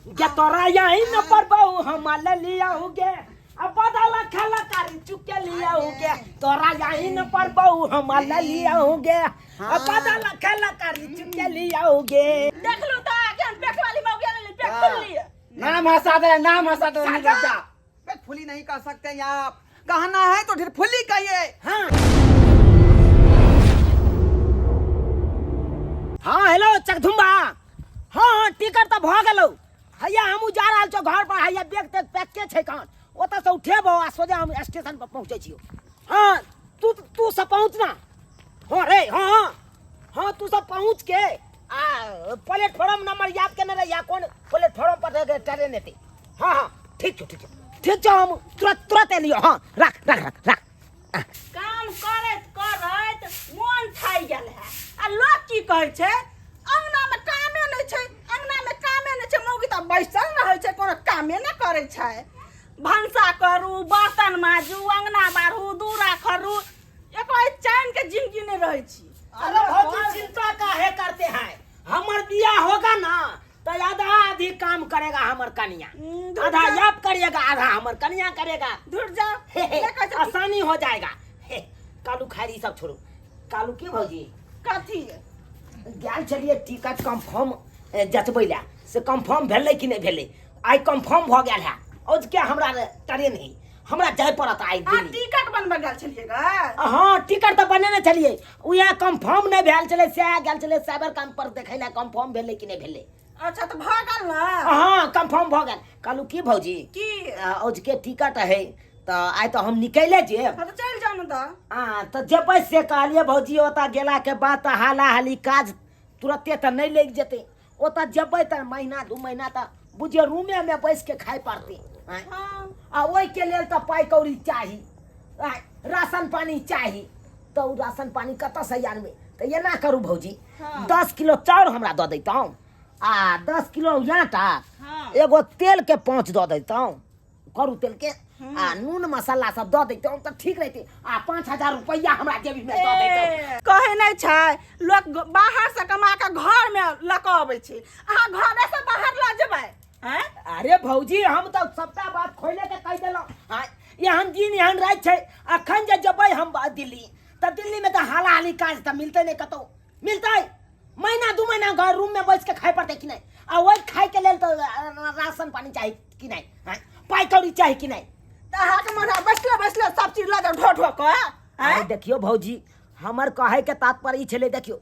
गे तोरा यही न पर बहु हम ले लियाऊगे अब बदल खेला कर चुके लियाऊगे तोरा यही न पर बहु हम ले लियाऊगे अब बदल खेला कर चुके लियाऊगे। देख लू तो आके हम पेट वाली मौगी ले पेट फुल लिए। नाम हंसा दे, नाम हंसा दे, निकल जा। पेट फुली नहीं कह सकते हैं आप, कहना है तो ढेर फुली कहिए। हाँ हाँ हेलो चकधुम्बा। हाँ हाँ टिकट तो भ गेलौ। हैया हमहूँ जा रहल छौ घर पर, हैया बैग तैग पैक के छै कहाँ, ओतऽ से उठेबौ आ सोझे हम स्टेशन पर पहुँचै छियौ। हाँ तू तू सब पहुँच ना। हाँ रे हाँ हाँ हाँ तू सब पहुँच के आ प्लेटफॉर्म नंबर याद केने रहिया, कोन प्लेटफॉर्म पर रह ट्रेन एतै। हाँ हाँ ठीक छौ ठीक छौ ठीक छौ, हम तुरंत तुरंत एलियौ। हाँ राख राख राख राख। काम करैत करैत मोन थाकि गेल है आ लोक की कहै छै अंगना में कामे नहि छै, अंगना में कामे नहि छै, मौगी तऽ बैसल रहै छै, कोनो कामे नहि करै छै। भनसा करू, बर्तन माजू, अंगना बाढ़ू, दूरा खरू, एको चैन के जिंदगी नहीं रहै छी। अरे भौजी चिंता काहे करते हैं, हमर बियाह होगा ना तो आधा आधी काम करेगा हमर कनिया, आधा आप करिएगा आधा हमर कनिया करेगा। धुर जा, हे, आसानी हो जाएगा। हे, कालू खैर ई सब छोड़ू। कालू की भौजी कथी गेल छलियै टिकट कंफर्म जचबै लए, से कंफर्म भेलै कि नहि भेलै? आइ कंफर्म भऽ गेल है, औजके हमरा ट्रेन है, हमरा जाय पड़त आइ अहाँ दिल्ली। टिकट बनबै गेल छलियै गे? हाँ टिकट तऽ बनेने छलियै, उएह कंफर्म नहि भेल छलै, सएह गेल छलै साइबर काम पर देखै लए कंफर्म भेलै कि नहि भेलै। अच्छा तऽ भऽ गेल ने? हाँ कंफर्म भऽ गेल। कहलहुँ की भौजी की औजके टिकट है तऽ आइ तऽ हम निकले जेब। हाँ तऽ चलि जाउ ने तऽ। हाँ तऽ जेबै से कहलियै भौजी, ओतऽ गेलाके बाद तऽ हाला हाली काज तुरते तऽ नहि लागि जेतै, ओतऽ जेबै तऽ महीना 2 महीना तऽ बुझियौ रूमेमे बैसके खाइ पड़तै। आँय? हाँ। आ ओहिके लेल तऽ पाइ कौड़ी चाही, आँय, राशन पानी चाही, तऽ ओ राशन पानी कतऽसँ आनबै? तऽ एना करू भौजी, हाँ। 10 किलो चाउर हमरा दऽ दैतहुँ आ 10 किलो आटा, हाँ। एगो तेलके पाँच दऽ दैतहुँ, करू तेल के, आ नून मसाला सब दऽ दैतहुँ तऽ ठीक रहितै, आ 5000 रुपैआ हमरा जेबीमे दऽ दैतहुँ। ए, कहै नहि छै लोक बाहर से कमा कऽ घर में लऽ कऽ अबै छै, अहाँ घरे से बाहर लऽ जेबै? आँय? अरे भौजी हम तऽ सबटा बात खोले के कहि देलहुँ। आँय, एहन दिन एहन राति छै, अखन जे जेबै हम दिल्ली तऽ दिल्ली में तऽ हाला हाली काज तऽ मिलतै नहि, कतौ मिलतै? महीना 2 महीना घर रूम में बैस के खाइ पड़तै कि नहि? आ ओहि खाइ के लेल तऽ राशन पानी चाही कि नहि? आँय, पाइ कौड़ी चाही कि नहि? तऽ अहाँके मन है बैसले बैसले सब चीज लऽ जाउ ढो ढो कऽ? आँय? अरे देखियौ भौजी, हमर कहै के तात्पर्य ई छलै, देखियौ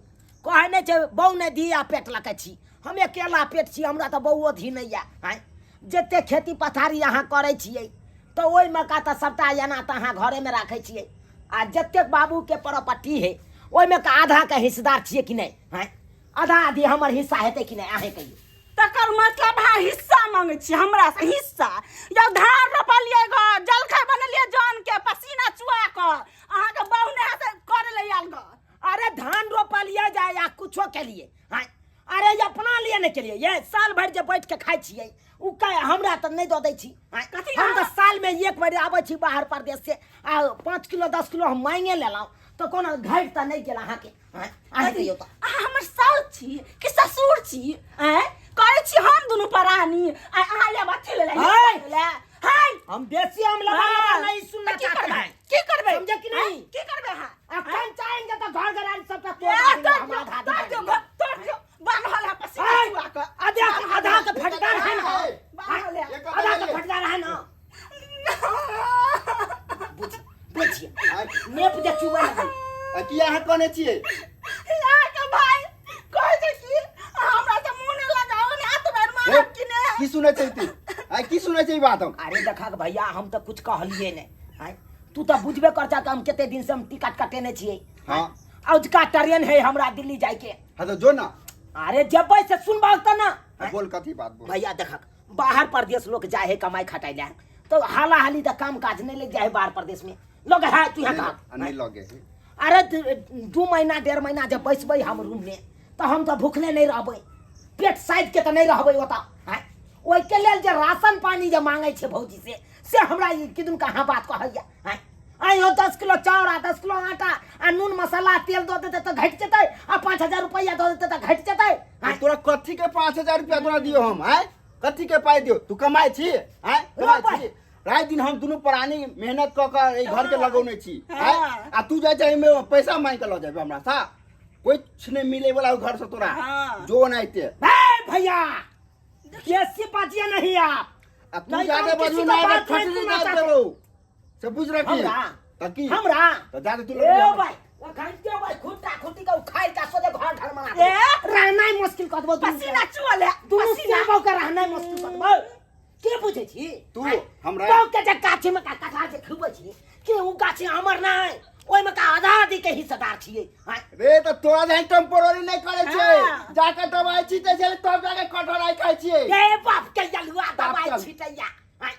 कहै नहि छै बहू नहि धी आ पेट लऽ के छी, हम अकेला पेट छी, हमरा तऽ बौओ धी नहि यऽ। आँय, जते खेती पथारी अहाँ करै छियै तऽ ओहिमे का तऽ सबटा एना तऽ अहाँ घरेमे राखै छियै, आ जतेक बाबूके प्रॉपर्टी है ओहिमे का आधाके हिस्सेदार छियै कि नहि? आँय, आधा आधी हमर हिस्सा हेतै कि नहि अहें कहियौ? तकर मतलब अहाँ हिस्सा मांगै छी हमरा से हिस्सा? जब धान रोपलियै ग, जलखै बनेलियै जन के पसीना चुआ कऽ, अहाँके बहु नहि हाथ करे लए आयल ग। अरे धान रोपलियै जाय या कुछो केलियै, आँय, अरे ये अपना लिए नहि केलियै, ये साल भरि जे बैठ के खाइ छियै उ का हमरा तऽ नहि दऽ दै छी। आँय, कथी हम तऽ अहाँ- साल में एक बेर आबै छी बाहर परदेश से आ 5 किलो 10 किलो हम मांगे लेलहुँ तऽ कोनो घटि तऽ नहि गेल अहाँके। आँय, अहाँ कहियौ तऽ। अहाँ हमर साउस छी कि ससुर छी? आँय, कहै छी हम दुनू प्राणी, आँय, अहाँ लेब अथी ले ले, आँय। ले। हाय। हम बेसी हम लबा लबा हाँ। नहीं सुनना की चाहते करबै? हैं। की करबै? समझे कि नहीं? आँय, की करबै अहाँ? अखन चाहेंगे तो घर घर आयल सबटा तोड़ ए, देंगे, तोड़ हम दियौ, आधा तोड़ आधी दियौ, देंगे। तोड़ दियौ। बान्हल है पसीना आँय, चुआ कऽ। आधा आधा के फटदार है ना? बान्हल है। एक आधा के फटदार है ना? बुझिए नेप जे चुबै लगल। आ किया अहाँ कहने छियै? अहाँके भाई कहै छै कि हमरा से मुँह नहि लगाओ ने, हाथ पैर मारब कि ने? की सुनै छै ती? आइ की सुनै छै ई बात हम? अरे देखा भैया, हम तऽ कुछ कहलियै नहि। आँय, तू तऽ बुझबे कर कि हम कते दिन से हम टिकट कटेने छियै। हाँ। औजका ट्रेन है हमरा दिल्ली जाय के। हाँ तऽ जो ना। अरे जेबै से सुनबाक तऽ ना। हाँ, बोल कथी बात बोल। भैया देखक, बाहर परदेश लोग जाए है कमाई खटाई ला, तो हाला हाली तऽ काम काज नहीं लग जाए है बाहर परदेश में। लोग है तू यहाँ कहाँ? नहीं लगे है। अरे 2 महीना 1.5 महीना जब बैसबै हम रूम में तऽ हम तऽ भूखले नहीं रहबै, पेट साइड के तऽ नहीं रहबै ओतऽ। आँय, ओहिके लेल जे राशन पानी जे मांगै छै भौजी से हमरा ई किदन कहाँ बात कहैया। आँय, आँय हो 10 किलो चाउर आ 10 किलो आटा आ नून मसाला तेल दऽ देतै तऽ घटि जेतै, आ 5000 रुपैआ दऽ देतै तऽ घटि जेतै। आँय? तोरा कथी के 5000 रुपया तोरा दियौ हम? आँय? कथी के पाइ दियौ तू कमाइ छी आँय कमाइ रोपै। छी राति दिन हम दुनू प्राणी मेहनत कऽ कऽ एहि घर के लगौने छी आँय हाँ। आ तू जाइ छै एहिमे पैसा मांगि कऽ लऽ जेबै हमरा सा कुछ नहीं मिले वाला घर से तोरा हाँ। जो ओनाहिते हे भैया बेसी बाजिए नहीं आप आ तू नहीं तो जाके हम बजू किसी ना को बात नहीं खटरी सुना दाब चाहते। देबौ से बुझ रखी हमरा? त की हमरा त जाके तू ए लोग भाई वो घंटे भाई खुट्टा खुट्टी का उखाड़ के सोझे घर घर मना ए? रहना ही मुश्किल कर देबो दुनू पसीना चुअल है दुनू पसीना श्यामो के रहना ही मुश्किल कर देबो के पूछे छी तू हमरा तो के जे गाछी में का कटहर जे खुबै छी के उ गाछी हमर नै ओइ में का आधा आधी के हिस्सेदार छियै आँय? रे त तोरा जाहि टेम्पोररी नहि करै छै हाँ। जाके दवाई छीटै छै तब जाके कटहर आइ खाइ छियै ए बाप के जलुआ दवाई चल। छिटैया आँय?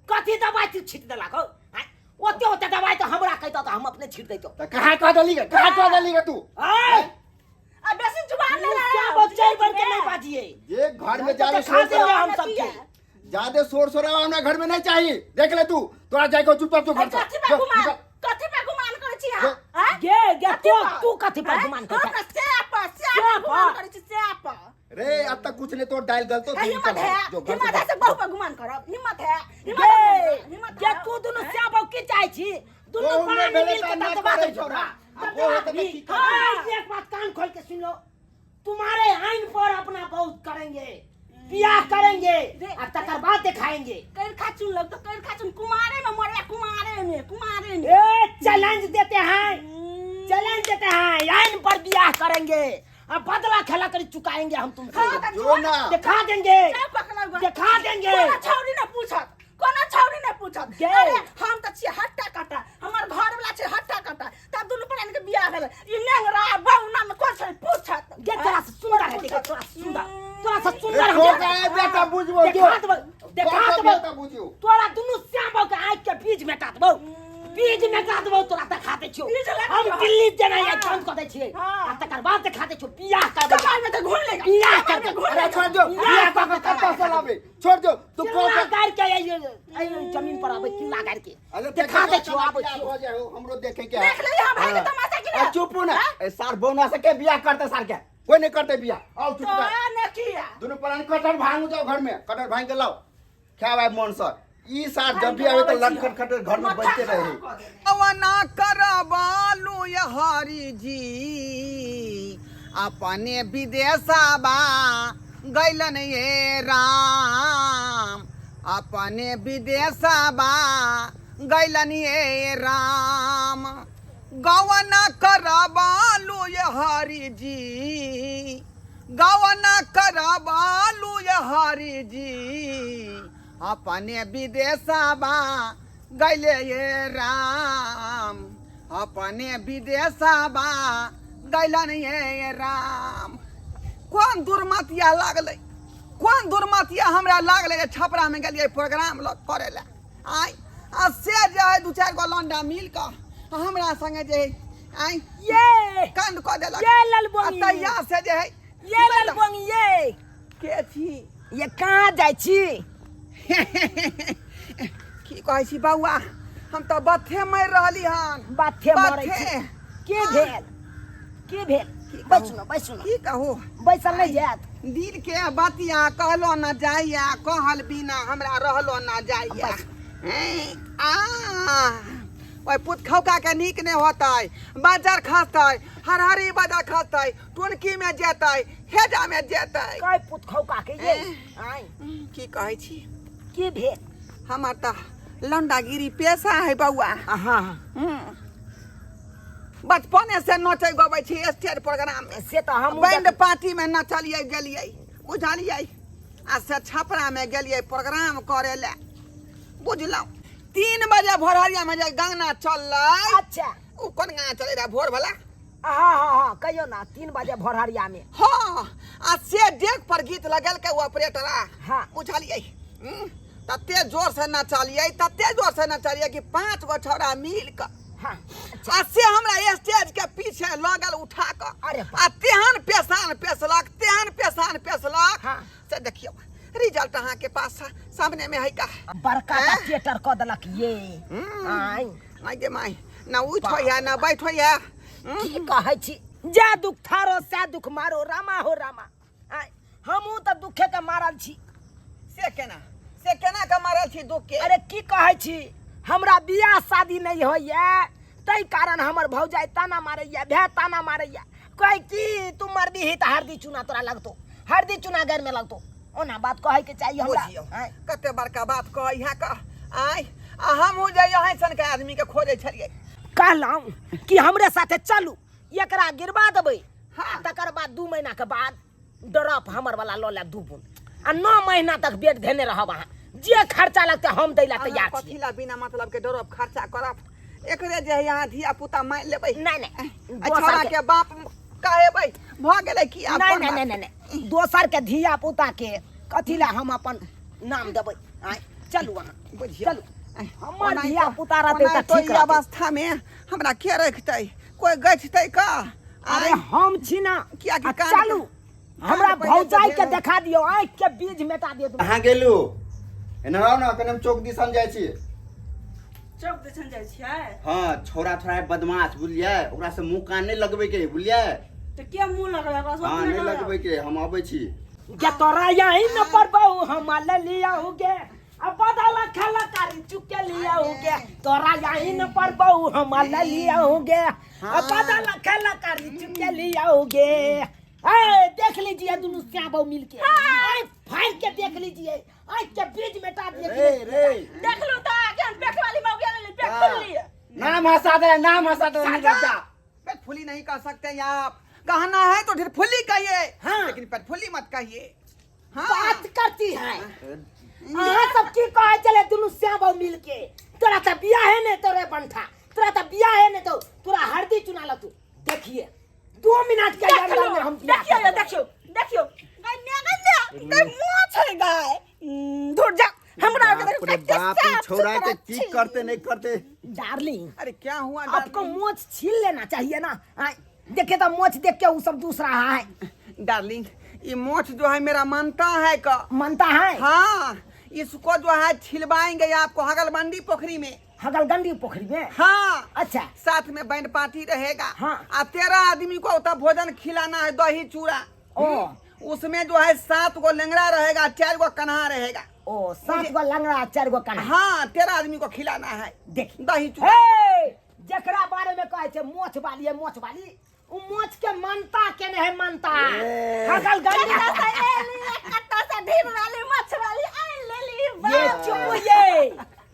कथी दवाई तू छिट देलक हौ आँय? ओते ओते दवाई तऽ हमरा कहितौ तऽ हम अपने छिट दैतौ त कहाँ कह देली गे कहाँ कह देली गे तू आँय? आ बेसी जुबान नहीं क्या लड़ाओ, बच्चे बन के नहीं बाजिए जे घर में तो जादे खा शोर देंगे शराबा हम सबके जादे शोर शराबा हमरा घर में नहीं चाहिए देख ले तू तोरा जाय के चुपचाप तू घर से कथी पे जो, गुमान निकल। कथी पे गुमान करै छी जो। अहाँ आँय? गे गे कथी तू पर? तू कथी पर आँय? गुमान हम करै तऽ से पर से से पर गुमान पर? करै छी से पर रे अब तक कुछ नहीं तो डाल गलतो आ, हिम्मत है जो घर से हिम्मत है बाहर। से बहु पर गुमान करब हिम्मत है हिम्मत गे है हिम्मत गे है तू दुनू श्यामो की चाहै छी दुनू बहु में प्राणी भेलै मिल तऽ के ना दबा करै दै छौड़ा। आ दबा बहु हेतै तऽ दी। की करबै? हाँ, एक बात कान खोल के सुन लो तुम्हारे आइन पर अपना बहुत करेंगे बियाह करेंगे आ तकर बाद दिखाएंगे कर खाचुन लग तो कर खाचुन कुमारे में मरे कुमारे में कुमारे में ए चैलेंज देते हैं चैलेंज देते हैं आइन पर बियाह करेंगे अब बदला खेला कर चुकाएंगे हम तुमसे हाँ, तऽ जो ना दिखा देंगे जाउ पकड़ाउ गो। दिखा देंगे कोनो छौरी ने पूछत कोनो छौरी ने पूछत गे। अरे हम तऽ छियै हट्टा कट्टा हमर घर वाला छै हट्टा कट्टा तब दुनू प्राणी के बियाह भेलै ई नेंगरा बौना में कोन छौरी पूछत गे तोरा से सुंदर है देखे तोरा से सुंदर तोरा से सुंदर रे हम ठोक आए बेटा बुझबो जो देखा देबो देखा ठोक देबो बेटा बुझियो तोरा दुनू श्यामो के आँख के बीज मेटा देबो बीज मेटा देबो तोरा देखा दै छियौ बीज लगा हम देबो। दिल्ली जेना हाँ। बंद कऽ दै छियै हाँ। आ तकर बाद देखा दै छियौ बियाह करबै कपार में तऽ घुन लेगा बियाह कपार में करबै। घुन अरे लेगा। छोड़ दो बियाह कऽ के कतऽ से लाबे छोड़ दो तू किल्ला कह गाड़ि के एहि जमीन पर आबै किल्ला गाड़ि के अरे देखा दै छियौ आबै छियौ हो जाए हो हमरो देखे के देख ले हम भाई के तमाशा की आ चुप हो ना ए सार बौना से के बियाह करते सार के कोई नहीं करते बियाह आओ चुप तो कर ने किया दोनों प्राणी कटहर भांग जाओ घर में कटहर भांग के लाओ खाए भाई मन से ई सार जब भी आवे तो लटखट खटर घर में बैठते रहे अवना करबालू ये हरि जी अपने विदेशबा गैलन ये राम अपने विदेशबा गैलन ये राम गवना करबालू ये हरि जी गवना करबालू ये हरि जी अपने विदेशबा गैले ये राम अपने विदेशबा गैलन ये राम कोन दुर्मतिया लागलै कोन दुर्मतिया हमरा लागलै जे छपरामे गेलियै प्रोग्राम लग करै लए आँय आ से जे है दू चारि गो लौंडा मिल कऽ हमरा संगे जे है आँय ये कांड कऽ देलक ये ललबोंगी। आ तहिया से जे है ये ललबोंगी ये के छी ये कहाँ जाइ छी की कहै छी बौआ हम तऽ बथे मरि रहली हन बाथे मरै छी बथे। की भेल की भेल बैसू ने बैसू ने की कहू बैसल नहि जायत दिल के बतिया कहलो न जाइया कहल बिना हमरा रहलो न जाइया हैं, आ ओहि पुतखौका के नीक नहि होतै बाजार खसतै हरहरी बाजार खसतै टुनकी में जेतै हेजा में जेतै काय पुतखौका के ये आय की कहै छी की भेल हमर तऽ लौंडागिरी पेशा है बौआ हाँ बचपने से नचै गबै छी स्टेज प्रोग्राम में से तऽ हम बैंड पार्टी में नचलियै गेलियै बुझलियै आ से छपरा में गेलियै प्रोग्राम करे लए बुझलहुँ 3 बजे भोरहरिया में जे गाना चललै अच्छा ओ कोन गाना चलै रहै भोर वाला हाँ हाँ हाँ कहियो ना 3 बजे भोरहरिया में हाँ आ से डेक पर गीत लगेलकै ओ ऑपरेटरा हाँ। बुझलियै तते जोर से नचलियै तते जोर से नचलियै कि 5 गो छौड़ा मिल कऽ हाँ आ से हमरा स्टेज के पीछे लगल उठा कऽ अरे आ तेहन पेशान पेशलक तेहन पेशान पेशलक हाँ। से देखियौ रिजल्ट अहाँ के पास सामने में है का बड़का हैं? थिएटर कऽ देलक ये आय माय गे माय ना उठ होइया ना बैठ होइया की कहै छी जा दुख थारो सै दुख मारो रामा हो रामा आय हमहूँ तऽ दुखे के मारल छी से केना, से केना के मारल छी दुख के? अरे की कहै छी, हमरा बियाह शादी नहीं होइए ताहि कारण हमर भौजाई ताना मारैया, भाय ताना मारैया, कहै की तू मरबी तऽ हरदी चूना तोरा लगतो, हरदी चूना गैर में लगतो। ओना बात कहै के चाहिए हमरा। बुझियौ कते बड़का बात कहै है कह आय। आ हमहूँ जे अहीं सन के आदमी के खोजै छलियै। कहलहुँ कि हमरे साथे चलू, एकरा गिरवा देबै। हाँ। तकर बाद 2 महीना के बाद ड्रॉप हमर वाला लऽ लेब 2 बुन, आ 9 महीना तक बेड धेने रहब अहाँ, जे खर्चा लगतै हम दै ला तैयार छी। कथी ला बिना मतलब के ड्रॉप खर्चा करब? एकरे जे है यहाँ धिया पुता मानि लेबै। नहीं नहीं, आ छौड़ा के बाप कहेबै भऽ गेलै की आब? नहीं। कोन नहीं। बात? नहीं नहीं नहीं, दोसर के धिया पुता के कथी ला हम अपन नाम देबै? आँय, चलू अहाँ। बुझियौ। चलू, हमर ओनाहितो- धिया पुता रहतै तऽ ओनाहितो ठीक ई रहतै। अवस्था में हमरा के रखतै? कोई गछतै का? अरे आँय, हम छी ना। कियाकि आ कान चलू, हमरा पहिले भौजाई तऽ के भेल। देखा दियौ, आँखि के बीज मेटा दियौ। कहाँ गेलू? एना आउ ने, कने हम चौक दिसन जाइ छी। चौक दिसन जाइ छियै? हाँ, छौड़ा थोड़ा बदमाश, बुझलियै? ओकरा से मुंह कान नहीं लगबै के, बुझलियै? तऽ के मुँह लगबै ओकरा से? हाँ, अपने नहीं लगबै। लगबै के, हम अबै छी। गे तोरा यही न पर बहु हम ले लियाऊगे, अब बदल खेला कारी चुके लियाऊगे। तोरा यही न पर बहु हम ले लियाऊगे, अब बदल खेला कारी चुके लियाऊगे। ए देख लीजिए दोनों श्याम बहु मिलके, आय फाड़ के देख लीजिए, आय के बीज मेटा दिए। रे रे, देखलू तऽ केहन पेट वाली मौगी आनली, पेट फुलली। नाम हंसा दे, नाम हंसा दे, निकल जा। पेटफुली नहीं कह सकते हैं आप, कहना है तो ढिरफुली कहिए। हाँ। लेकिन पेटफुली मत कहिए। हाँ। बात करती है अहाँ सब की कहे चले दुनू श्याम बहु मिलके, तोरा तऽ बियाह है ने तोरे बंठा, तोरा तऽ बियाह है ने तो तोरा हरदी चुना लतू। देखिए 2 मिनट के अंदर में हम बियाह देखियो कर देबै। देखियो देखियो, गाय ने गाय ने गाय मुँह छै गाय। धुर जा, हमरा के बाप रे देखो बाप, ई छौड़ा के की करते नहीं करते। डार्लिंग, अरे क्या हुआ आपको डार्लिंग? मोछ छीन लेना चाहिए ना। हाँ, देखे तो मोछ देख के वो सब दूसरा है। डार्लिंग, ये मोछ जो है मेरा मानता है का मानता है? हाँ, इसको जो है छिलवाएंगे आपको हगलबंदी पोखरी में। हगलगंडी पोखरी में? हाँ। अच्छा। साथ में बैंड पार्टी रहेगा। हाँ। आ 13 आदमी को उतना भोजन खिलाना है, दही चूड़ा। ओ। उसमें जो है 7 गो लंगड़ा रहेगा, 4 गो कन्हा रहेगा। ओ, 7 गो लंगड़ा, 4 गो कन्हा। हाँ, 13 आदमी को खिलाना है। देख दही चूड़ा। हे, जकरा बारे में कहे छे मोछ वाली है, मोछ वाली, उ मोछ के मानता के नहीं है मानता। ए। हगलगंडी। कत्ता से एली, कत्ता से ढीर वाली, मच्छ वाली, आइन लेली, ये बाप। चुप, ये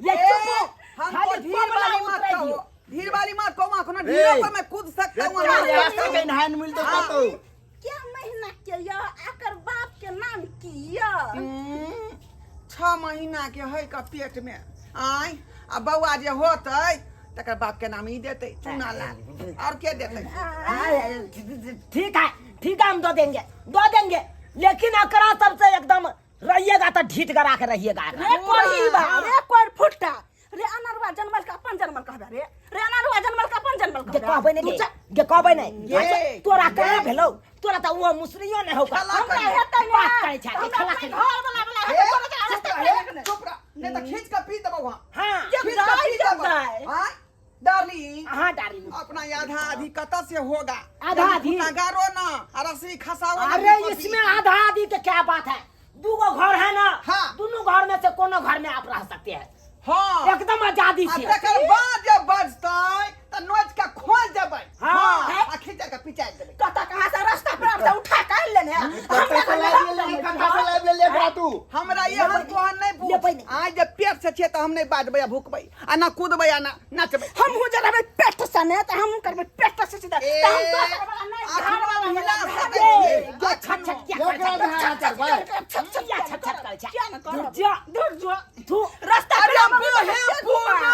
ये ए, चुप, हमको खाली ढीर पमला वाली मत उतरे कहो, दियो। ढीर वाली मत कहो, अखनो ए। ढीरो पर मैं कूद सकता हूँ। रे, तोरा रास्ता में नहान मिलतो कतौ। क्या महीना के यो, आकर बाप के नाम की यो? 6 महीना के है का पेट में आय, आ बौआ जे होतै तकर बाप के नाम ही देतै चूना लाल, और के देतै? ठीक है ठीक है, हम दो देंगे, दो देंगे, लेकिन अकरा सबसे एकदम रहिएगा तो ढीठ गरा के रहिएगा। रे कोढ़ी बा, रे कोढ़ फुट्टा, रे अनरुआ जनमल के अपन जनमल कहबे रे, रे अनरुआ जनमल के अपन जनमल गे कहबे। कहबै नहीं, गे गे कहबै नहीं। गे। तोरा कहाँ भेलौ? तोरा तऽ ओ मुसरियो नहि हौ। खेला हमरा करियो। हेतै ने, बात करै छै, हमरा खेला अपने करियो। घर वाला वाला हे, हेतै, तोरा तऽ चुप रास्ता रह, पर हे, चुप रह, नहीं तऽ खींच के पी देबौ वहाँ। हाँ। के खींच के दाय, पी के देबौ। दाय। हाँ, डार्लिंग। हाँ डार्लिंग। अपना आधा आधी कतऽ से होगा? आधा आधी? गारो ना, आ रस्सी खसाओ ना। अरे बीचो बीच। इसमें आधा आधी के क्या बात है, दू गो घर है ना। हाँ। दोनों घर में से कोनो घर में आप रह सकते हैं। हाँ। एकदम आजादी आ से। तकर बाद जे बजतै तऽ नोच के खोज देबै। हाँ। आ खींच के पिचाइ देबै। कतऽ कहाँ से रास्ता पर से उठा के आनि लेने है। कतौ से लाबि लेली, कतौ से लाबि लेली एकरा तू? हमरा एहन तोहन नहीं पूछ। लेबै नहि। आइ जे पेट से छियै तऽ हम नहि बाजबै आ भुकबै आ ना कूदबै आ ना नचबै। हमहूँ जे रहबै पेट से ने तऽ हमहूँ करबै पेट से सीधा। ए, तऽ हम दोसर वाला नहि, अखनो घर वाला हिला वाला। सकै ये, छियै। ये छट छट किया करै एकरा छै? धारा चढ़बै। छप छप किया छट छट करै छै? किया ने करब? दूर जा। दूर जो। थू। रास्ता पर अरे हम बहे पूरा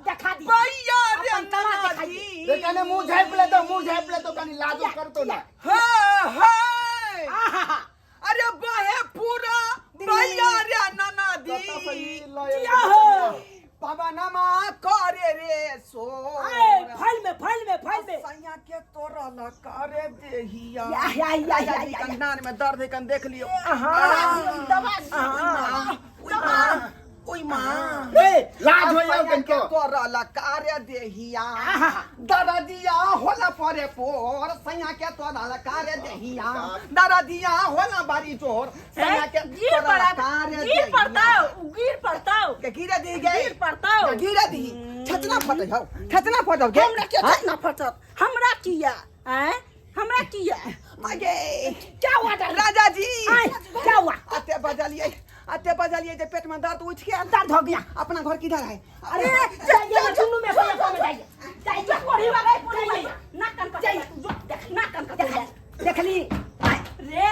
देखा दी। भैया रे अपन कला नाना देखाइए। जी। रे कने मुंह झापि लेतो, मुंह झापि लेतो, कनी लाजो करतो ना। हे हे। आहा। अरे बहे पूरा भैया रे नाना कतौ से दी। ई लय किया हो? पवनमा करे रे सो। ए, फाइल में, फाइल में, फाइल में। सैया के तोरल करे देहिया। या, या, या, या, या, या। कंधार में दर्द है, कन देख लियो। आहा। दबा ओइ माँ, ओइ माँ। रे लाज होइयो सैया के कनको। तोरल तोड़ल कार्य देहिया। आहा। दरदिया होला परे पोर सैया के तोड़ल कार्य देहिया, दरदिया होला बारी जोर सैया के गिर तोड़ल पड़ा कार्य गिर देहिया। पड़ताओ, गिर पड़ताओ। के गिरे दी गई, गिर पड़ताओ। के गिरे दी, छतना फटै हौ, छतना फटौ गे। हमरा के छतना फटत? हमरा किया आय, हमरा किया? आगे क्या हुआ डार्लिंग? राजा जी। आय, क्या हुआ? अते बजलिए, अते बजलिए जे पेट में दर्द उठ गया। दर्द हो गया। अपना घर किधर है? अरे जाइए ना, दुनू में से एक में जाइए, जाइए। कोढ़ी वाला, कोढ़ी जाइए। वाला नाक कान कटे। जाइए। जो देख, नाक कान कटे। देखली। आय, रे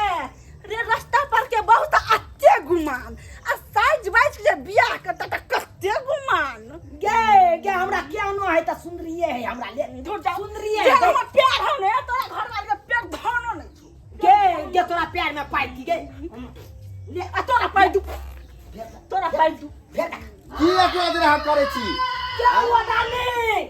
रे, रास्ता पर के बहुत अत्ते गुमान आ साइज बाइज के जे बियाह करता त कते गुमान। गे गे, हमरा क्या नो है त सुंदरिये है हमरा ले। धुर जाओ। सुंदरिये जे है। हमर प्यार हो ने, तोरा घर वाले के प्यार धनो नहीं छौ। गे गे, तोरा प्यार में पाइ दी गे। ले आ, तोरा पाइ दू, तोरा पाइ दू। फेर देख। की एतना देर अहाँ करै छी? क्या हुआ डार्लिंग?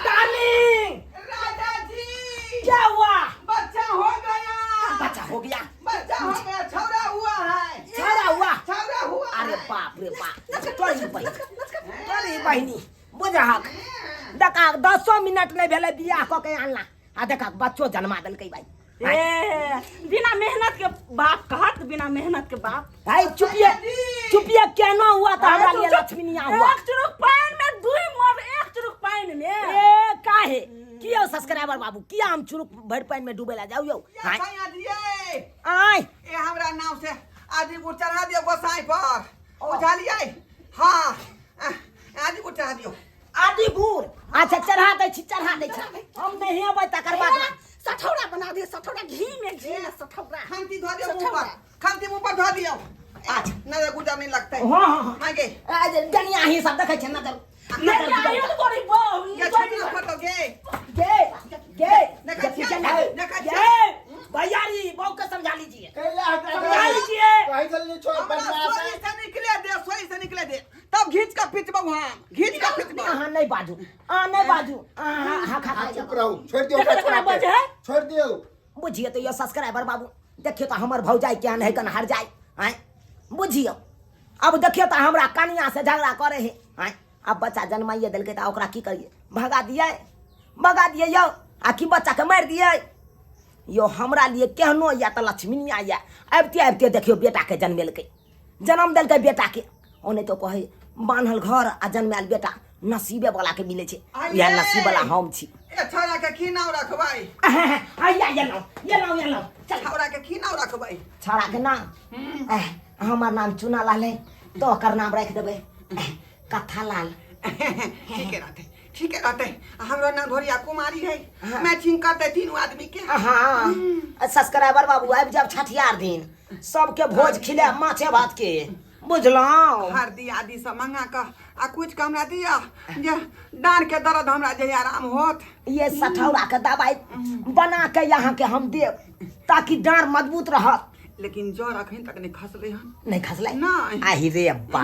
डार्लिंग। राजा जी। क्या हुआ? बच्चा हो गया। बच्चा हो गया? बच्चा हो गया, छौरा हुआ है। छौरा हुआ? छौरा हुआ। अरे है। बाप रे बाप, तोरी बहिनी, तोरी बहिनी, बुझहक देखा, 10 मिनट नहि भेलै बियाह कऽ के आनला आ देखा बच्चो जन्मा देलकै भाई। ए, बिना मेहनत के बाप कहत, बिना मेहनत के बाप। भाई चुपिए, चुपिए। केना हुआ तऽ हमरा लिए लक्ष्मीनिया हुआ। एक चुरुक पानि में दुई मर, एक चुरुक पानि में। ए काहे किया सब्सक्राइबर बाबू, किया हम चुरुक भरि पानि में डूबे ला जाऊ यौ? ये आय। सैया जी। आय। ए हमरा नाव से आदि गुड़ चढ़ा दियो गोसाई पर, बुझलियै? हाँ, आदि गुड़ चढ़ा दियो। आदि गुड़, अच्छा, चढ़ा दै छी, चढ़ा दै छी। हम नहीं अबै तकर बाद। सठौरा बना दियो, सठौरा, घी में, घी में सठौरा। खांती धो दियो मुंह पर, खांती मुंह पर धो दियो। अच्छा। नजर गुड़ नहीं लगता है। हाँ हाँ हाँ। आगे। जनिया ही सब देखै छै नजर नहीं आयो तो तोरी बहू। ये छतना फटो गे। गे गे। देखै छियै? देखै गे छियै? भैयारी, बहू के समझा लीजिए। कैला हटा? समझा लीजिए। कहै छलियै छोड़ हमरा बनवा। सोई से निकले दे, सोई से निकले दे, तब घीच के पिटबौ हम, घीच के पिटबौ। अहाँ नहीं बाजू, अहाँ नहीं बाजू, अहाँ हाँ खा खा। चुप रहू, छोड़ि दियौ। देखो, ओकरा। देखो, बजे है। छोड़ि दियौ। बुझिए तो यो सब्सक्राइबर बाबू, देखियो तो हमर भौजाई केहन है कन हर जाय आँय। बुझियो अब देखियो तो हमरा कनिया से झगड़ा करे है आँय। अब बच्चा जन्माइए देलकै तऽ ओकरा की करिए? भगा दिए, भगा दिए यौ, आ कि बच्चा के मारि दिए यो? हमरा लिए केहनो या तऽ लक्ष्मीनिया या आबिते आबिते देखियो बेटा के जन्मेलकै, जन्म देलकै बेटा के। ओने तो कहै बान्हल घर आ जन्मायल बेटा नसीबे वाला के मिलै छै। इएह नसीब वाला हम छी। ए छौरा के की नाम रखबै? आइया, ये लाओ, ये लाओ, ये लाओ, चल। छौरा के की नाम रखबै? छौड़ा के नाम, एह, हमर नाम चुना लाल है तो ओकर नाम राखि देबै कथा लाल। ठीके रहतै, ठीके रहतै। हमरो नाम ढोरिया कुमारी है, मैचिंग करतै तीनू आदमी के। हाँ, सब्सक्राइबर बाबू, आबि जाब छठियार दिन, सबके भोज खिलायब माछे भात के, बुझलहुँ? हरदी आदि सब मंगा कऽ आ कुछ के हमरा दिअ जे डाँड़ के दर्द हमरा जे आराम होत। ये सठौरा के दवाई बना के यहाँ के हम देब ताकि डाँड़ मजबूत रहत। लेकिन जर अखन तक नहि खसलै हन। नहि खसलै? नहि। आहि रे अब्बा।